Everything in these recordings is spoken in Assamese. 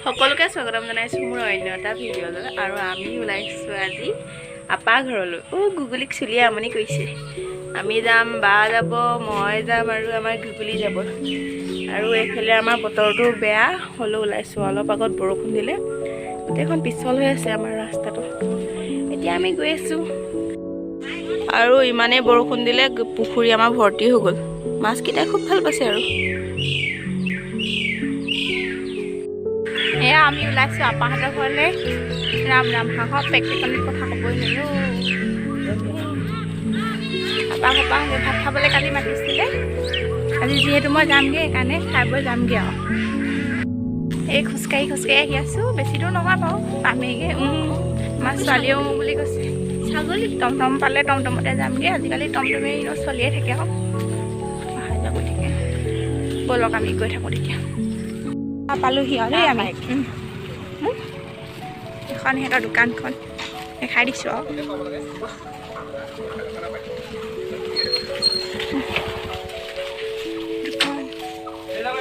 সকলোকে স্বাগতম জনাইছোঁ মোৰ অন্য এটা ভিডিঅ'লৈ। আৰু আমি ওলাইছোঁ আজি আপা ঘৰলৈ। অ' গুগুলিক চুলিয়ে আমনি কৰিছে। আমি যাম, বা যাব, মই যাম আৰু আমাৰ গুগুলি যাব। আৰু এইফালে আমাৰ বতৰটো বেয়া হ'লেও ওলাইছোঁ। অলপ আগত বৰষুণ দিলে, গোটেইখন পিছল হৈ আছে আমাৰ ৰাস্তাটো। এতিয়া আমি গৈ আছোঁ। আৰু ইমানেই বৰষুণ দিলে, পুখুৰী আমাৰ ভৰ্তি হৈ গ'ল। মাছকেইটাই খুব ভাল পাইছে। আৰু এয়া আমি ওলাইছোঁ আপাহঁতৰ ঘৰলৈ। ৰাম ৰাম, হাঁহৰ পেকেটনিত কথা ক'বই নোৱাৰি। আপা ঘৰৰ পৰা ভাত খাবলৈ কালি মাতিছিলে। আজি যিহেতু মই যামগৈ, সেইকাৰণে খাই বৈ যামগৈ। আৰু এই খোজকাঢ়ি খোজকাঢ়ি আহি আছোঁ, বেছি দূৰ নহয় বাৰু, পামেইগৈ। আমাৰ ছোৱালীয়েও বুলি কৈছে ছাগলী টমটম পালে টমটমতে যামগৈ। আজিকালি টমটমে এনেও চলিয়ে থাকে আৰু অহা যোৱা কৰি থাকে। ব'লক, আমি গৈ থাকোঁ। তেতিয়া পালোহি আৰু দেই আমি। এখন সিহঁতৰ দোকানখন দেখাই দিছোঁ। আৰু দোকান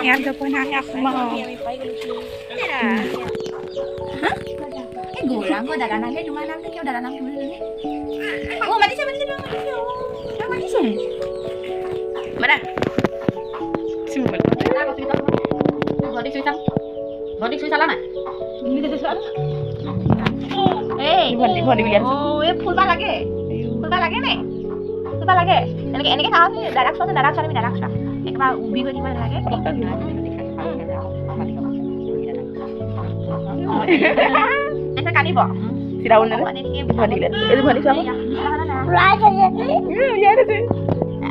ইয়াত যাব নাই, সোমাওঁ। গৌৰাংগ দাদা নামহে তোমাৰ নামটো কিয় দাদা নাম তুমি? অ, মাতিছে, মাতিছে, তোমাক মাতিছে। অ, তোমাক মাতিছে। মাৰা। ভণ্টিক চুই চাম, ভণ্টিক চুই চালা নাই? এই ভণ্টি, ভণ্টি বুলি। অ, এই ফুলবা লাগে, ফুলবা লাগে নে? ফুলবা লাগে। এনেকে এনেকে চাওঁচোন, দাদাক চোৱাচোন, দাদাক চোৱা, তুমি দাদাক চোৱা। একেবাৰে উবি হৈ থাকিব নালাগে। তাৰপিছত কান্দিব। চিধা ভণ্টি, এইটো ভণ্টি চোৱা। ইয়াত আছে।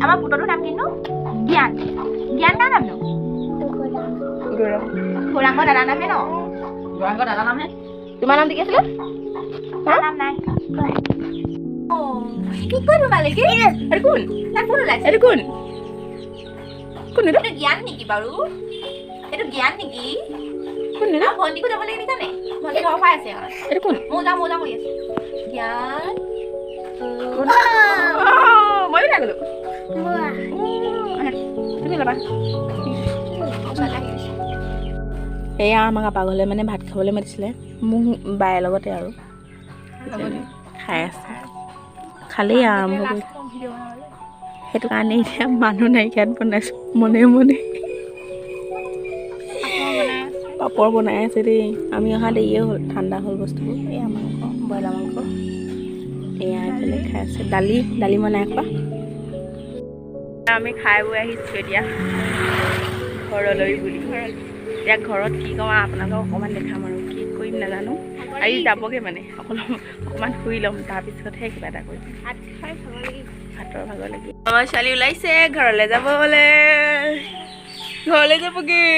আমাৰ পুতটোৰ নাম কিনো? জ্ঞান। জ্ঞান কাৰ নামনো? গৌৰৱ। গৌৰাংগ দাদা নামহে ন? গৌৰাংগ দাদা নামহে। তোমাৰ নামটো কি আছিলে? নাম নাই। কি ক'ত সোমালেগে? এইটো কোন? তাত কোন ওলাইছে? এইটো কোন? কোন এইটো? এইটো জ্ঞান নেকি বাৰু? এইটো জ্ঞান নেকি? কোন এইটো? আৰু ভণ্টিকো যাব লাগে দেখিছানে? ভণ্টি ঘৰ পাই আছে। এইটো কোন? ময়ো যাওঁ, ময়ো যাওঁ কৰি আছে। জ্ঞান। কোন? ময়ো ওলাই গ'লো। তুমি ল'বা। ওচৰলৈ আহি গৈছে। এয়া আমাক আপা ঘৰলৈ মানে ভাত খাবলৈ মাতিছিলে মোক বায়ে লগতে, আৰু খাই আছে, খালেই আৰম্ভ কৰি। সেইটো কাৰণে এতিয়া মানুহ নাইকিয়াত বনাইছোঁ মনে মনে। পাপৰ বনাই আছে দেই। আমি অহা দেৰিয়ে হ'ল, ঠাণ্ডা হ'ল বস্তুবোৰ। এয়া মাংস, ব্ৰইলাৰ মাংস। এয়া এইফালে খাই আছে। দালি, দালি মই নাই খোৱা। আমি খাই বৈ আহিছোঁ এতিয়া ঘৰলৈ বুলি। এতিয়া ঘৰত কি কওঁ আপোনালোকক অকণমান দেখাম আৰু কি কৰিম নাজানো। আজি যাবগৈ মানে অকল অকণমান শুই ল'ম, তাৰপিছতহে কিবা এটা কৰিম। ভাত খাই ভাগৰ লাগি। ভাতৰ ভাগৰ লাগি। আমাৰ ছোৱালী ওলাইছে ঘৰলৈ যাবলৈ, ঘৰলৈ যাবগৈ।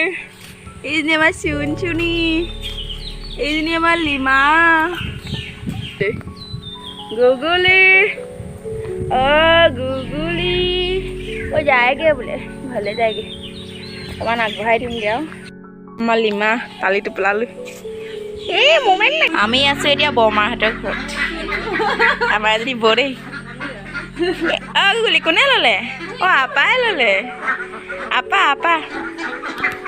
এইজনী আমাৰ চুন চুনি, এইজনী আমাৰ লিমা, গুগুলি। অ গুগুলি, অ যায়গৈ বোলে, ঘৰলৈ যায়গৈ। অকণমান আগবঢ়াই দিমগৈ। আৰু আমাৰ লিমা তালি টোপোলা লৈ এই মোমেণ্ট। আমি আছোঁ এতিয়া বৰমাহঁতৰ ঘৰত। আমাৰ এজনী বৌ দেই। অ গুগুলি, কোনে ল'লে? অ আপাই ল'লে। আপা, আপা।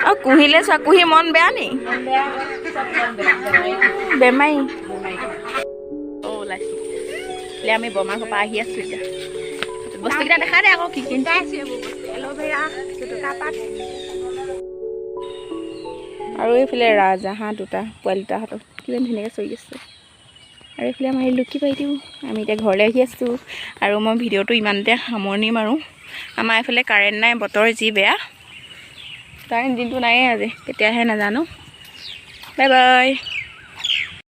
অ কুহিলে চোৱা, কুহি মন বেয়া নি? বেমাৰী। অ ওলাইছোঁ এতিয়া আমি বৰমা ঘৰৰ পৰা আহি আছোঁ। এতিয়া বস্তুকেইটা দেখা দে আকৌ, কি কি? এল'ভেৰা, জেতুকা পাত। আৰু এইফালে ৰাজহাঁহ দুটা, পোৱালি দুটাহঁতৰ কিমান ধুনীয়াকৈ চৰি আছে। আৰু এইফালে আমাৰ লুকি বাইদেউ। আমি এতিয়া ঘৰলৈ আহি আছোঁ আৰু মই ভিডিঅ'টো ইমানতে সামৰণি মাৰোঁ। আমাৰ এইফালে কাৰেণ্ট নাই, বতৰ যি বেয়া, কাৰেণ্ট দিনটো নায়েই আজি, কেতিয়াহে নাজানো। Bye bye.